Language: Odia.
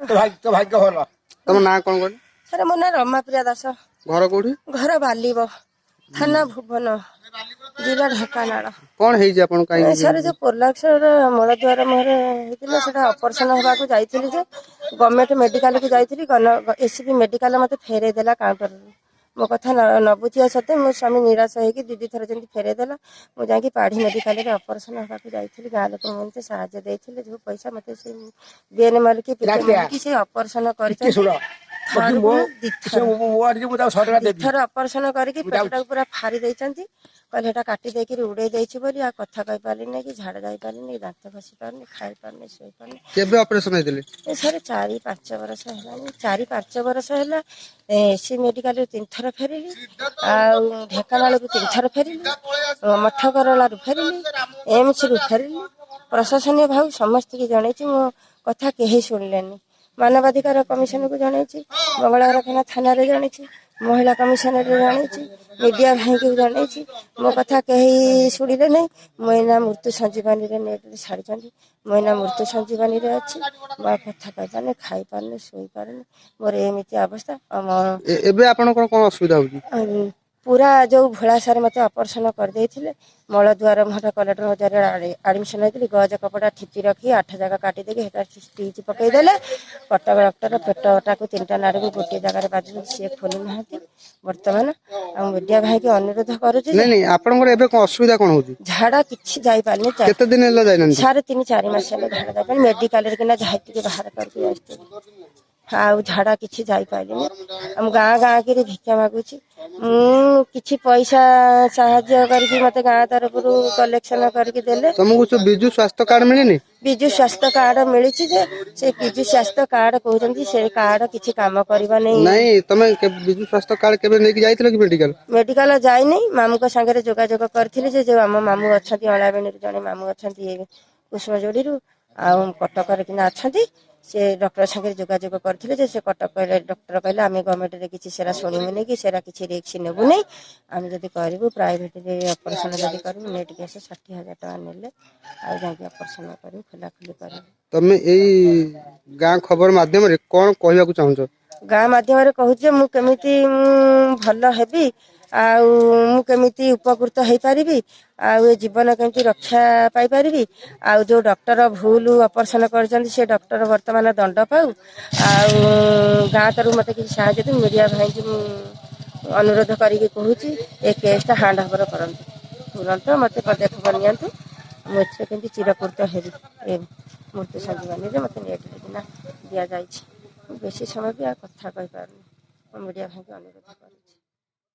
ତୋ ଭାଗ୍ୟ ଭଲ। ତମ ନାଁ କଣ କହିଲ? ସାର୍, ମୋ ନାଁ ରମାପ୍ରିୟା ଦାସ। ଘର କୋଉଠି? ଘର ବାଲିବ, ଥାନା ଭୁବନ, ଜିଲ୍ଲା ଢେଙ୍କାନାଳ। କଣ ହେଇଛି ଆପଣ କାହିଁକି? ସାର୍, ଯୋଉ ପ୍ରୋଲାପ୍ସର ମଳଦ୍ୱାର ମୁହଁରେ ହେଇଥିଲା, ସେଟା ଅପରେସନ ହେବାକୁ ଯାଇଥିଲି ଯେ ଗଭର୍ଣ୍ଣମେଣ୍ଟ ମେଡିକାଲକୁ ଯାଇଥିଲି, ଏସସିବି ମେଡିକାଲ ମତେ ଫେରେଇ ଦେଲା କାଉଣ୍ଟରରୁ। ମୋ କଥା ନ ବୁଝିବା ସତ୍ତ୍ୱେ ମୋ ସ୍ୱାମୀ ନିରାଶ ହେଇକି ଦି ଦି ଥର ଯେମିତି ଫେରେଇ ଦେଲା। ମୁଁ ଯାଇକି ପାଢ଼ୀ ମେଡିକାଲରେ ଅପରେସନ ହେବାକୁ ଯାଇଥିଲି। ଗାଁ ଲୋକ ମୋତେ ସାହାଯ୍ୟ ଦେଇଥିଲେ, ଯୋଉ ପଇସା ମତେ ସେ ବିଏନ ମଲ୍ଲିକ, ପିକେ ମଲ୍ଲିକ ସେ ଅପରେସନ ଟିକେ କରିଛନ୍ତି। ଶୁଣ, ଥରକୁ ମୋ ଦିଥର ମୋ ଆଡିକି ମୁଁ ତାକୁ 100 ଟଙ୍କା ଦେବି। ଦିଥର ଅପରେସନ କରିକି ପେଟଟାକୁ ପୁରା ଫାଡ଼ି ଦେଇଛନ୍ତି। କହିଲେ ହେଟା କାଟି ଦେଇକିରି ଉଡେଇ ଦେଇଛି ବୋଲି ଆଉ କଥା କହିପାରିଲିନି କି ଝାଡ଼ା ଯାଇପାରିଲିନି କି ଦାନ୍ତ ଘଷି ପାରୁନି, ଖାଇପାରୁନି, ଶୋଇପାରୁନି। କେବେ ଅପରେସନ ହେଇଥିଲେ? ଏ ସାର୍, 4-5 ବର୍ଷ ହେଲାଣି। 4-5 ବର୍ଷ ହେଲା। ଏସସିବି ମେଡିକାଲରୁ ତିନିଥର ଫେରିଲି, ଆଉ ଢେଙ୍କାନାଳରୁ ତିନିଥର ଫେରିଲି, ମଠକରଳାରୁ ଫେରିଲି, ଏମ୍ସରୁ ଫେରିଲି। ପ୍ରଶାସନୀୟ ଭାବେ ସମସ୍ତଙ୍କୁ ଜଣେଇଛି, ମୋ କଥା କେହି ଶୁଣିଲେନି। ମାନବାଧିକାର କମିଶନକୁ ଜଣେଇଛି, ମଙ୍ଗଳବାରଖାନା ଥାନାରେ ଜଣେଇଛି, ମହିଳା କମିଶନରେ ଜଣେଇଛି, ମିଡିଆ ଭାଇଙ୍କୁ ଜଣେଇଛି। ମୋ କଥା କେହି ଶୁଣିଲେ ନାହିଁ। ମୁଁ ଏଇନା ମୃତ୍ୟୁ ସଞ୍ଜୀବନୀରେ ନେଟରେ ଛାଡ଼ିଛନ୍ତି। ମୁଁ ଏଇନା ମୃତ୍ୟୁ ସଞ୍ଜୀବନୀରେ ଅଛି। ମୁଁ ଆଉ କଥା କହିପାରୁନି, ଖାଇପାରୁନି, ଶୋଇପାରୁନି। ମୋର ଏମିତି ଅବସ୍ଥା। ଆଉ ମୋ ଏବେ ଆପଣଙ୍କର କଣ ଅସୁବିଧା ହଉଛି? ଆଉ ପୁରା ଯୋଉ ଭୋଳାସାରେ ମତେ ଅପରେସନ କରିଦେଇଥିଲେ, ମଳଦ୍ୱାର ମୁହଁଟା କଲେକ୍ଟର ବଜାରରେ ଆଡମିସନ ହେଇଥିଲି। ଗଜ କପଡ଼ା ଠିପି ରଖି 8 ଜାଗା କାଟିଦେଇକି ସେଟା ଷ୍ଟିଚ୍ ପକେଇଦେଲେ। କଟକ ଡକ୍ଟର ପେଟଟାକୁ ତିନିଟା ନାଡ଼କୁ ଗୋଟିଏ ଜାଗାରେ ବାଜୁଛନ୍ତି, ସିଏ ଖୋଲି ନାହାନ୍ତି ବର୍ତ୍ତମାନ। ଆଉ ମିଡିଆ ଭାଇକି ଅନୁରୋଧ କରୁଛି ଯେ ନାଇଁ ନାଇଁ, ଆପଣଙ୍କର ଏବେ କଣ ଅସୁବିଧା କଣ ହଉଛି? ଝାଡା କିଛି ଯାଇପାରିନି। କେତେ ଦିନ ହେଲା ଯାଇନାହାନ୍ତି? ସାଢେ ତିନି ଚାରି ମାସ ହେଲା ଝାଡା ଯାଇପାରିନି। ମେଡିକାଲରେ କିନା ଯାହା ଟିକେ ବାହାର କରିକି ଆସିଥିଲି, ଆଉ ଝାଡା କିଛି ଯାଇପାରିଲିନି। ଆଉ ମୁଁ ଗାଁ ଗାଁ କିରି ଭିକ୍ଷା ମାଗୁଛି। ମୁଁ କିଛି ପଇସା ସାହାଯ୍ୟ କରିକି ମତେ ଗାଁ ତରଫରୁ କଲେକ୍ସନ କରିକି ଦେଲେ। ତମକୁ ସେ ବିଜୁ ସ୍ୱାସ୍ଥ୍ୟ କାର୍ଡ ମିଳିନି? ବିଜୁ ସ୍ୱାସ୍ଥ୍ୟ କାର୍ଡ ମିଳିଛି ଯେ ସେ ବିଜୁ ସ୍ୱାସ୍ଥ୍ୟ କାର୍ଡ କହୁଛନ୍ତି ସେ କାର୍ଡ କିଛି କାମ କରିବ ନାହିଁ। ନାଇଁ, ତମେ ବିଜୁ ସ୍ୱାସ୍ଥ୍ୟ କାର୍ଡ କେବେ ନେଇକି ଯାଇଥିଲ କି ମେଡିକାଲ? ମେଡିକାଲ ଯାଇନି। ମାମୁଙ୍କ ସାଙ୍ଗରେ ଯୋଗାଯୋଗ କରିଥିଲି ଯେ ଯୋଉ ଆମ ମାମୁଁ ଅଛନ୍ତି, ଅଳାବେଣୀରୁ ଜଣେ ମାମୁଁ ଅଛନ୍ତି, କୁସୁମ ଯୋଡ଼ିରୁ, ଆଉ କଟକରେ କିନା ଅଛନ୍ତି। ସେ ଡକ୍ଟର ସାଙ୍ଗରେ ଯୋଗାଯୋଗ କରିଥିଲେ ଯେ ସେ କଟକ ଡକ୍ଟର କହିଲେ, ଆମେ ଗଭର୍ଣ୍ଣମେଣ୍ଟରେ କିଛି ସେରା ଶୁଣିବୁନି କି ସେରା କିଛି ରିସ୍କ ନେବୁନି। ଆମେ ଯଦି କରିବୁ, ପ୍ରାଇଭେଟରେ ଅପରେସନ ଯଦି କରିବୁ, ନେଟ୍ କ୍ୟାସ୍ 60,000 ଟଙ୍କା ନେଲେ ଆଉ ଯାଇକି ଅପରେସନ କରିବୁ, ଖୋଲାଖୋଲି କରିବୁ। ତମେ ଏଇ ଗାଁ ଖବର ମାଧ୍ୟମରେ କଣ କହିବାକୁ ଚାହୁଁଛ? ଗାଁ ମାଧ୍ୟମରେ କହୁଛି ଯେ ମୁଁ କେମିତି ମୁଁ ଭଲ ହେବି, ଆଉ ମୁଁ କେମିତି ଉପକୃତ ହେଇପାରିବି, ଆଉ ଏ ଜୀବନ କେମିତି ରକ୍ଷା ପାଇପାରିବି, ଆଉ ଯୋଉ ଡକ୍ଟର ଭୁଲ ଅପରେସନ କରିଛନ୍ତି, ସେ ଡକ୍ଟର ବର୍ତ୍ତମାନ ଦଣ୍ଡ ପାଉ। ଆଉ ଗାଁ ତରଫରୁ ମତେ କିଛି ସାହାଯ୍ୟ ଦିଅ। ମିଡିଆ ଭାଇଙ୍କୁ ମୁଁ ଅନୁରୋଧ କରିକି କହୁଛି, ଏ କେସ୍ଟା ହ୍ୟାଣ୍ଡ ଓଭର କରନ୍ତୁ, ତୁରନ୍ତ ମତେ ପଦକ୍ଷେପ ନିଅନ୍ତୁ। ମୁଁ ଏଥିରେ କେମିତି ଚିରକୃତ ହେବି। ଏ ମୃତ୍ୟୁ ସଞ୍ଜୀବନୀରେ ମତେ ନେଟରେ କିନା ଦିଆଯାଇଛି। ମୁଁ ବେଶୀ ସମୟ ବି ଆଉ କଥା କହିପାରୁନି। ମୁଁ ମିଡିଆ ଭାଇଙ୍କୁ ଅନୁରୋଧ କରୁଛି।